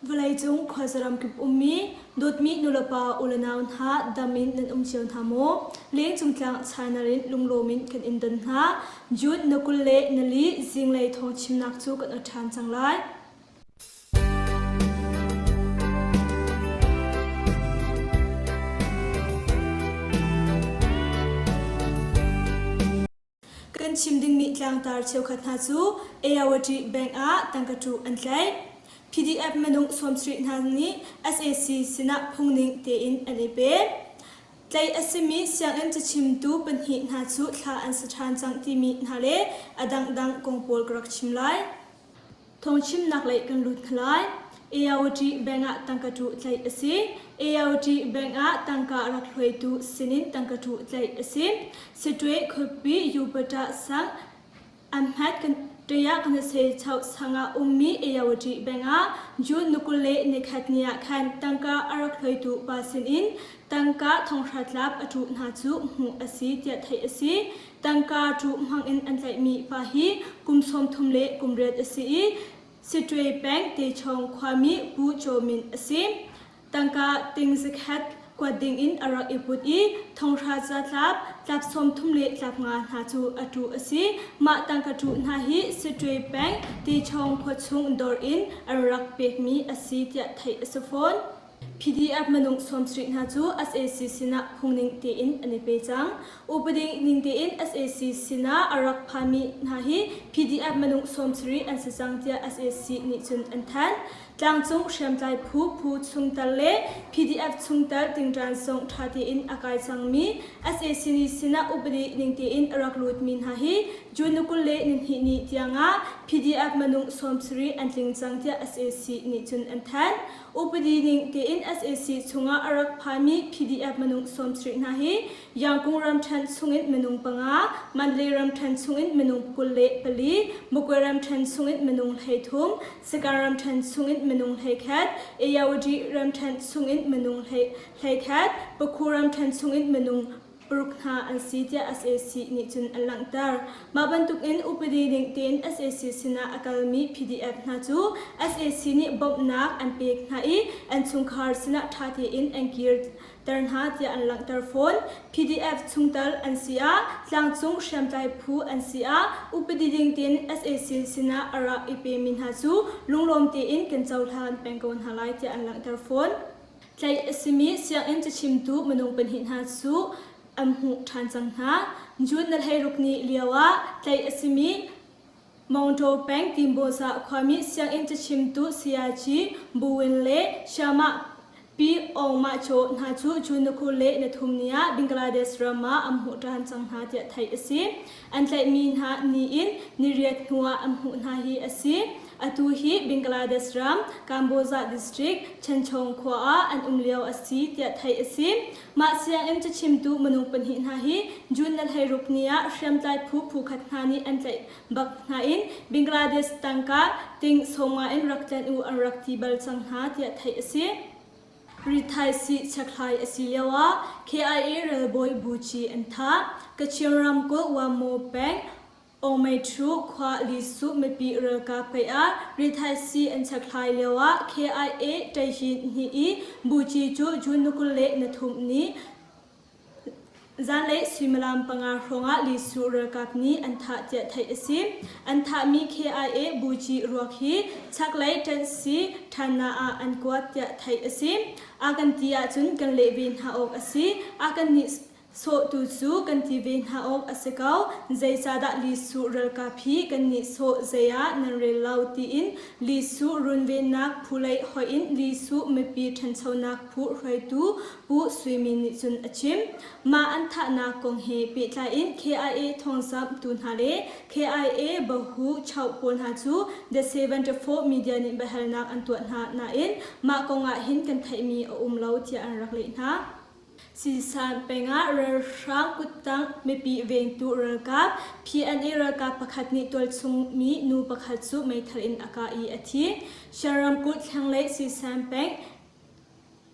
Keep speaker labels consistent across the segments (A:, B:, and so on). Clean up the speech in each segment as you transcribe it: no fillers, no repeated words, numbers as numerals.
A: Vawleicung khuazaram kip ummi dawtmi nulepa ulenau hna dam in nan um cio hna maw? Lengcung tlang China in lunglawm in kan in don hna. June na 20 le na li zinglei thawng chimnak cu kan ot ṭhan cang lai. Kan chim dingmi tlangtar cheukhat hna cu Ayawati Bank ah tangka ṭuh an tlaih. PDF minung 70 hna nih sac sinah phungning tein an i pe. Tlaih a simi sianginn cachimtu pahnih hna cu thla an si ṭhan cang timi hna le a dangdang kong pawl ka rak chim lai. Thawngchimnak lei kan lut hna lai. AOT bank ah tangka ṭuh tlaih a si. AOT bank ah tangka a rak hluaitu sinin tangka ṭuh tlaih a si. Siṭwe khuapi Yupata sang Amhat kan ṭaya kan se chau sangah ummi AOT bank ah June ni 20 le nikhat ni ah khan tangka a rak hluaitu pa sinin tangka thonghra tlap a ṭuh hna cu hmuh a si tiah theih a si. Tangka ṭuh hmangin an tlaihmi pa hi kum 30 le kum riat a si i Siṭwe peng Techawng khuami Pu Chaw Min a si. Tangka ting zakhat kuat dingin a rak i put i thonghra catlap tlap 30 le tlap nga hna cu a ṭuh a si. Mah tangka ṭuh hna hi Siṭwe peng Techawng khuachung dawr in an rak pekmi a si tiah theih a si fawn. PDF minung 70 hna cu sac sinah phungning tein an i pe cang. Upadi ning tein sac sinah a rak phanmi hna hi PDF minung 70 an si cang tiah sac nih cun an thanh. Tlangcung hriamtlai phu phu chungtel le PDF chungtel tingṭan zong ṭha tein a kai cangmi sac nih sinah upadi ning tein a rak lutmi hna hi June 22 ni tiangah PDF minung 70 an tling cang tiah sac nih cun an thanh. Upadi ning tein sac chungah a rak phanmi PDF minung 70 hna hi Yangkung ramṭhen chungin minung panga, Mandalay ramṭhen chungin minung 24, Magwe ramṭhen chungin minung 13, Sagaing ramṭhen chungin minung 11, Ayeyawady ramṭhen chungin minung 11, Pakhu ramṭhen chungin minung paruk hna an si tiah sac nih cun an langhter. Mah bantukin upadi ning tein sac sinah a kalmi PDF hna cu sac nih bawmhnak an pek hna i an chungkhar sinah ṭha tein an kirter hna tiah an langhter fawn. PDF chungtel an si ah, tlangcung hriamtlai phu an si ah upadi ding tein sac sinah a rak i pemi hna cu lunglawm tein kan cohlan peng ko hna lai tiah an langhter fawn. Tlaih a simi sianginn cachimtu minung pahnih hna cu an hmuh ṭhan cang hna. June na 16 ni lioah tlaih a simi Maungtaw peng Timbawza khuami sianginn cachimtu Sayaci Bu Win le Shamah Pi Aung Mah Chaw hna cu June na 20 le na thum ni ah Bangladesh ram ah an hmuh ṭhan cang hna tiah theih a si. An tlaihmi hna ni in niriat hnuah an hmuh hna hi a si. Atu hi Bangladesh ram Kamboja district Chanchong khua ah an um lio a si tiah theih a si. Mah sianginn cachimtu minung pahnih hna hi June na 16 ni ah hriamtlai phu phukhat hna nih an tlaih bak hna in Bangladesh tangka ting 50 in rak tlen u an rak ti bal cang hna tiah theih a si. Rithaisih chekhlai a si lio ah KIA ralbawi Buci an thah. Kachin ramkulh Wamo peng Awngmeiṭhu khua Lisuh mipi ralkap pei ah rithaisii an chekhlai lio ah KIA ṭeihin hnih i Buci cu June ni 23 ni zanlei suimilam panga hrawngah Lisuh ralkap nih an thah tiah theih a si. An thahmi KIA Buci ruak hi chaklei ṭanhsi ṭhanna ah an kuat tiah theih a si. A kan ti ahcun kan leh ve hna awk a si. A kan nih Sawhtu cu kan ti ve hna awk a si ko. Zeicahdah Lisuh ralkap hi kan nihsawh zei ah nan rel lo tiin Lisuh runvennak phu lei hoih in Lisuh mipi ṭhanchonak phu hruaitu Pu Sui Min nih cun a chim. Mah an thahnak kong he pehtlai in KIA thawngzamhtu hna le KIA bahu choh pawl hna cu The 74 Media nih biahalnak an tuah hna nain mah kong ah hin kan theihmi a um lo tiah an rak leh hna. Sisan pengah ralhrang kuttang mipi vengtu ralkap PNA ralkap pakhat nih tualchung mi nu pakhat cu meithal in a kah i a thi. Shan ramkulh thlanglei Sisan peng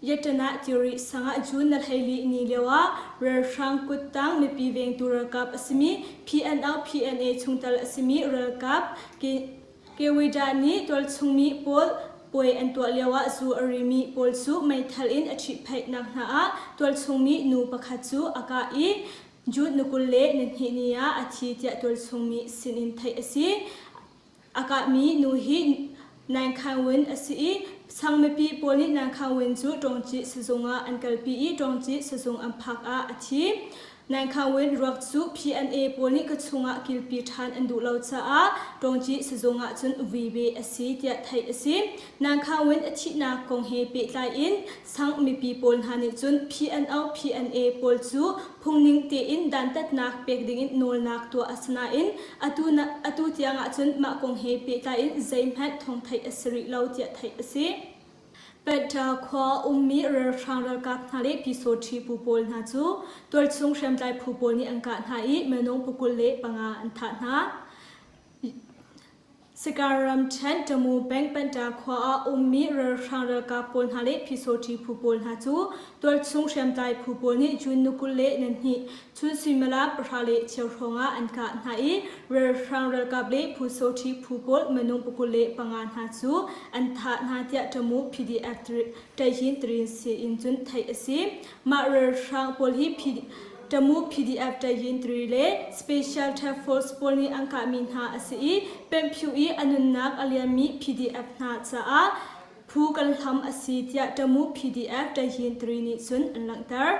A: Yatana Tiri sangah June na 14 ni lio ah ralhrang kuttang mipi vengtu ralkap a simi PNL PNA chungtel a simi ralkap Kewida nih tualchung mi pawl. Puai an tuah lioah zu a rimi pawl cu meithal in a ṭhihphaihnak hna ah tualchungmi nu pakhat cu a kah i June ni 22 ni ah a thi tiah tualchungmi sinin theih a si. A kahmi nu hi Naing Khaing Win a si i sang mipi pawl nih Naing Khaing Win cu Ṭawngcih sizung ah an kalpi i Ṭawngcih sizung an phak ah a thi. Naing Khaing Win ruak cu PNA pawl nih ka chungah kilpi ṭhan an duh lo caah Ṭawngcih sizung ah cun vui ve a si tiah theih a si. Naing Khaing Win a thihnak kong he pehtlai in sang mipi pawl hna nih cun PNO PNA pawl cu phungning tein dantatnak pek dingin nawlnak tuah a si nain atu tiang ahcun mah kong he pehtlai in zeihmanh thawng theih a si rih lo tiah theih a si. Petta khua ummi ralhrang ralkap hna le Pyisawṭhi pu pawl hna cu tualchung hriamtlai phu pawl nih an kah hna i minung 25 an thah hna. Sagaing ramṭhen Tamu peng Penta khua ah ummi ralhrang ralkap pawl hna le Pyisawṭhi phu pawl hna cu tualchung hriamtlai phu pawl nih June ni 22 chun suimilam 10 le cheu hrawng ah an kah hna i ralhrang ralkap le Phusawṭhi phu pawl minung 25 hna cu an thah hna tiah Tamu PDF Ṭaihyin Tarin in cun theih a si. Mah ralhrang pawl hi Tamu PDF Tayin 3 le Special Task Force pawl nih an kahmi hna a si i Pemhpyu i a nunnak a liammi PDF hna caah phu kan hlam a si tiah Tamu PDF Tayin 3 nih cun an langhter.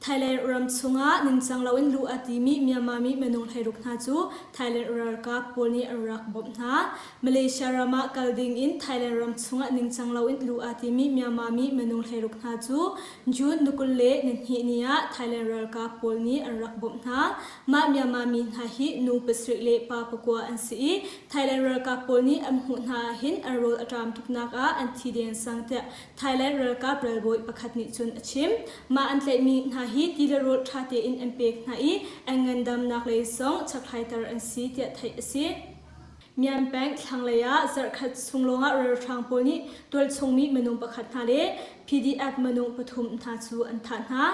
A: Thailand ram chungah ningcang loin luh a timi Myanmar mi minung 16 hna cu Thailand ralkap pawl nih an rak bawmh hna. Malaysia ram ah kal ding in Thailand ram chungah ningcang loin luh a timi Myanmar mi minung 16 hna cu June ni 22 ni ah Thailand ralkap pawl nih an rak bawmh hna. Mah Myanmar mi hna hi nu pasarih le pa pakua an si i Thailand ralkap pawl nih an hmuh hna ahhin an rawl a ṭam tuknak ah an thi deng sang tiah Thailand ralkap ralbawi pakhat nih cun a chim. Mah an tlaihmi hna hi ti le rawl ṭha tein an pek hna i an ngandamnak lei zong chakhlaiter an si tiah theih a si. Myan peng thlanglei ah zarhkhat chung lawngah ralhrang pawl nih tualchungmi minung pakhat hna le PDF minung pathum hna cu an thah hna.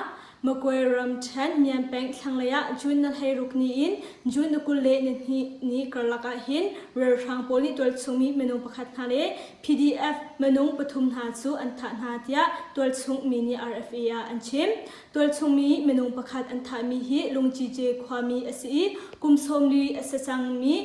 A: Magway ramṭhen Myan peng thlanglei ah June ni 16 ni in June ni 22 ni karlak ah hin ralhrang pawl nih tualchungmi minung pakhat hna le PDF minung pathum hna cu an thah hna tiah tualchung mi nih RFA ah an chim. Tualchungmi minung pakhat an thahmi hi Lungcice khuami a si i kum 40 a si cangmi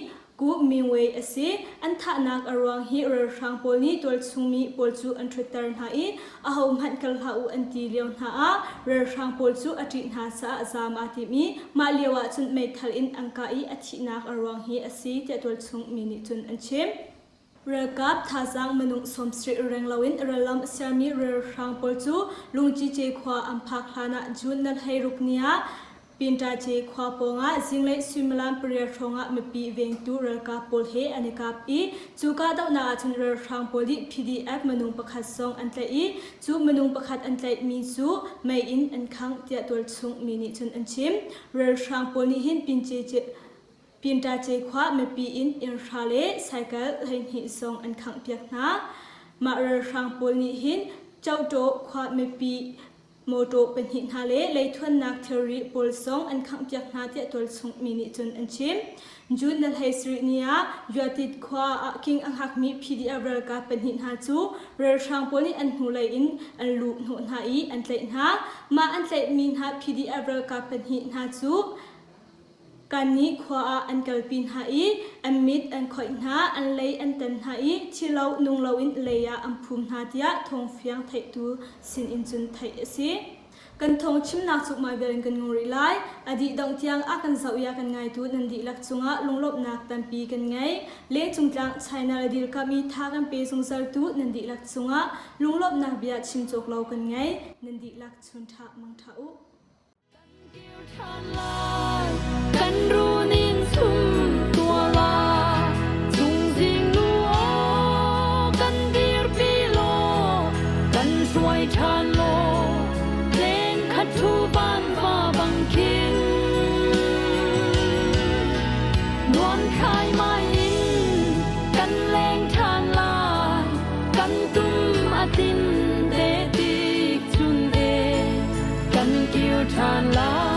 A: Ku Mingwei a si. An thahnak a ruang hi ralhrang pawl nih tualchungmi pawl cu an ṭhutter hna i ahohmanh kal hlah u an ti lio hna ah ralhrang pawl cu a ṭih hna caah zaam aa tim i mah lio ah cun meithal in an kah i a thihnak a ruang hi a si tiah tualchungmi nih cun an chim. Ralkap thazaang minung 70 reng loin rallam a sermi ralhrang pawl cu Lungcice khua an phak hlanah June ni 16 ni ah Pintace khua pawngah zinglei suimilam pariat hrawngah mipi vengtu ralkap pawl he an i kap i cu kahdohnak ahcun ralhrang pawl nih PDF minung pakhat zong an tlaih i cu minung pakhat an tlaihmi cu mei in an khangh tiah tualchung mi nih cun an chim. Ralhrang pawl nih hin Pintace Pintace khua mipi in innhra le cycle 12 zong an khanghpiak hna. Mah ralhrang pawl nih hin Chohtaw khua mipi mawṭaw pahnih hna le leithuannak thilri pawl zong an khanghpiak hna tiah tualchung mi nih cun an chim. June ni 17 ni ah Yuatit khua ah king a hngakmi PDF ralkap pahnih hna cu ralhrang pawl nih an hnulei in an luh hnawh hna i an tlaih hna. Mah an tlaihmi hna PDF ralkap pahnih hna cu Kannih khua ah an kalpi hna i an mit an khoih hna, an lei an tan hna i thi lo nung loin lei ah an phum hna tiah thawngfiang theihtu sinin cun theih a si. Kan thawng chimnak cu mah vial in kan ngung rih lai. A dih dongh tiang a kan zoh i a kan ngaitu nan dihlak cungah lunglawmhnak tampi kan ngei. Lengcung tlang China le dirkamh i tha kan pe zungzaltu nan dihlak cungah lunglawmhnak bia chim cawk lo kan ngei. Nan dihlak chun ṭha mang ṭha u.
B: Kan run in sum tua la Cungzing nu aw kan dirpi law kan hruai ṭhan law Len khat thu van va bang khin Nuam khai mai in kan leng ṭhan lai Kan tum a tin te tik chun e kan kir ṭhan lai.